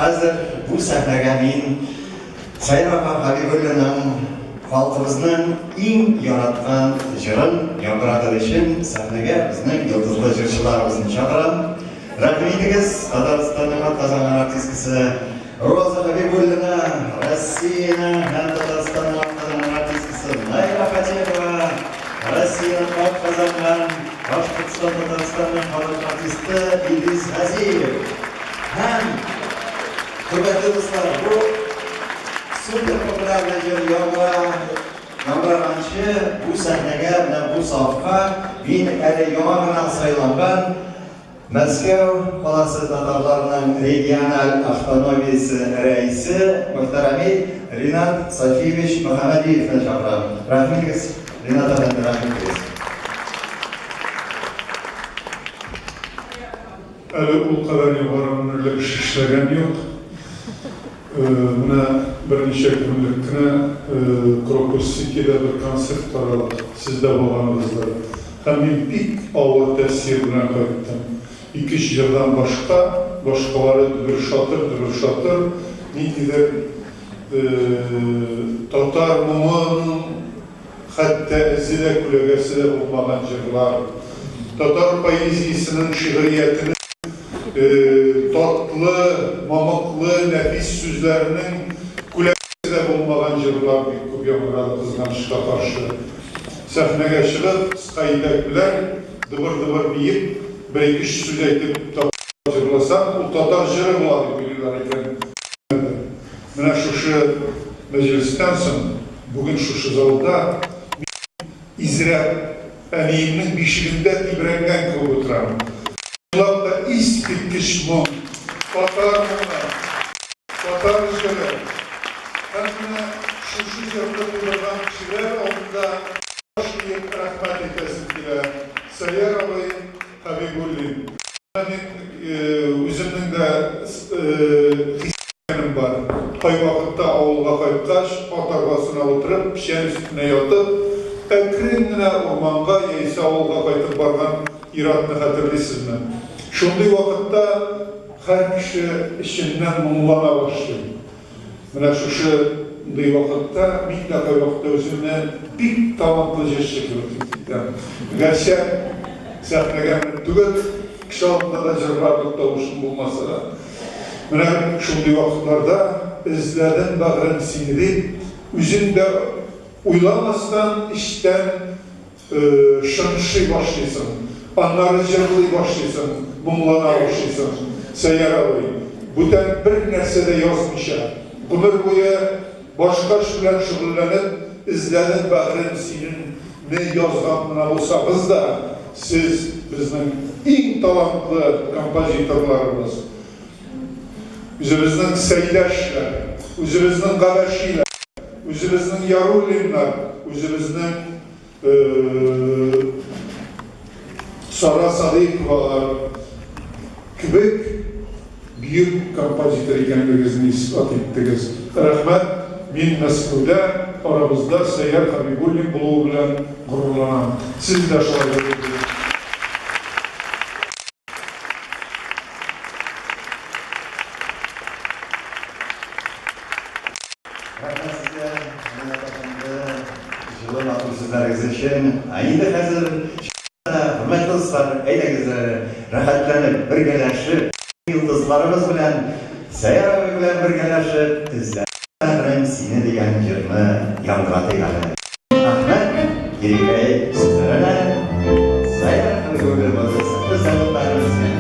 Хәзер бу сәхнәгә мин Сәйяр апа Хәбибуллинаның халкыбызның иң яраткан җырын яңгыратыр өчен сәхнәгә безнең йолдызлы җырчыларыбызны чакырам. Рәхим итегез, Татарстанның атказанган артисткасы Роза Хәбибуллина, Россиянең һәм Татарстанның атказанган артисткасы Наилә Фатехова, Россиянең атказанган, Башкортстан, Татарстанның халык артисты Илгиз Газиев. Һәм, хөрмәтле дуслар, бу супер популярный җыр яңгыра, яңгыраганчы бу сәхнәгә, менә бу сафка мин әле яңа гына сайланган Мәскәү каласы татарларының региональ автономиясе рәисе мөхтәрәми Ринат Сафиевич Мөхәммәдиевны чакырам. Рәхим итегез, Ринат әфәнде, рәхим итегез. Әле ул кадәр югары гомерлек эш эшләгән юк. Менә берничә көнлек кенә Крокус Ситида бер концерт карадык, сез дә булганыгыздыр. Һәм мин бик авыр тәэсир белән кайттым. Ике-өч җырдан башка, башкалары дөбер-шатыр, дөбер-шатыр, ниндидер татар моңының хәтта эзе дә, күләгәсе дә булмаган җырлар, татар поэзиясенең, шигъриятенең татлы, мамыклы, нәфис сүзләренең күләгәсе дә булмаган җырлар бик күп яңгырады, кызганычка каршы. Сәхнәгә чыгып, кыска итәк белән дыбыр-дыбыр биеп, бер-ике-өч сүз әйтеп татарча җырласаң, ул татар җыры була дип уйлыйлар икән. Менә шушы мәҗлестән соң, бүген шушы залда мин изрәп, әниемнең бишегендә тибрәнгән кебек утырам. Чынлап та искиткеч моң, татар моңы, татар җыры. Һәм менә шушы җырны тудырган кешеләр алдында баш иеп рәхмәт әйтәсем килә. Сәйяр абый Хәбибуллин. Менә мин үземнең дә хис иткәнем бар. Кайвакытта авылга кайткач, ат арбасына утырып, печән өстенә ятып, әкрен генә урманга яисә авылга кайтып барган ир-атны хәтерлисезме? Шундый вакытта һәр кеше эченнән моңлана башлый. Менә шушындый вакытта мин дә кайвакытта үземне бик талантлы җырчы кебек хис итәм. Гәрчә сәхнәгә менеп түгел, кеше алдында да җырларлык тавышым булмаса да. Менә шундый вакытларда эзләдем бәгърем сине дип, үзең дә уйламастан эчтән Шыңшый башлыйсың, аннары җырлый башлыйсың, моңлана башлыйсың. Сәйяр абый, бүтән бер нәрсә дә язмыйча, гомер буе башка эш белән шөгыльләнеп, Эзләдем бәгърем синең не язган гына булсагыз да, сез, безнең иң талантлы композиторларыбыз. Үзебезнең Сәйдәшләр, үзебезнең Габәшиләр, үзебезнең Яруллиннар, үзебезнең Сара Садыйковалар кебек бөек композитор икәнлегегезне исбат иттегез. Рәхмәт! Мин Мәскәүдә арабызда Сәйяр Хәбибуллин булуы белән горурланам. Сез дә шулай горур булыгыз. Рәхмәт сезгә, Ринат әфәнде, җылы матур сүзләрегез өчен. Ә инде хәзер, хөрмәтле дуслар, әйдәгез әле, рәхәтләнеп, бергәләшеп, йолдызларыбыз белән, Сәяр абый белән бергәләшеп, Эзләдем бәгърем сине дигән җырны яңгыратыйк әле. Әхмәт Ирекәй сүзләренә, Сәяр Хәбибуллин музыкасы, Эзләдем бәгърем сине.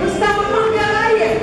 Рустам Мангараев.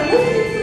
Музыка.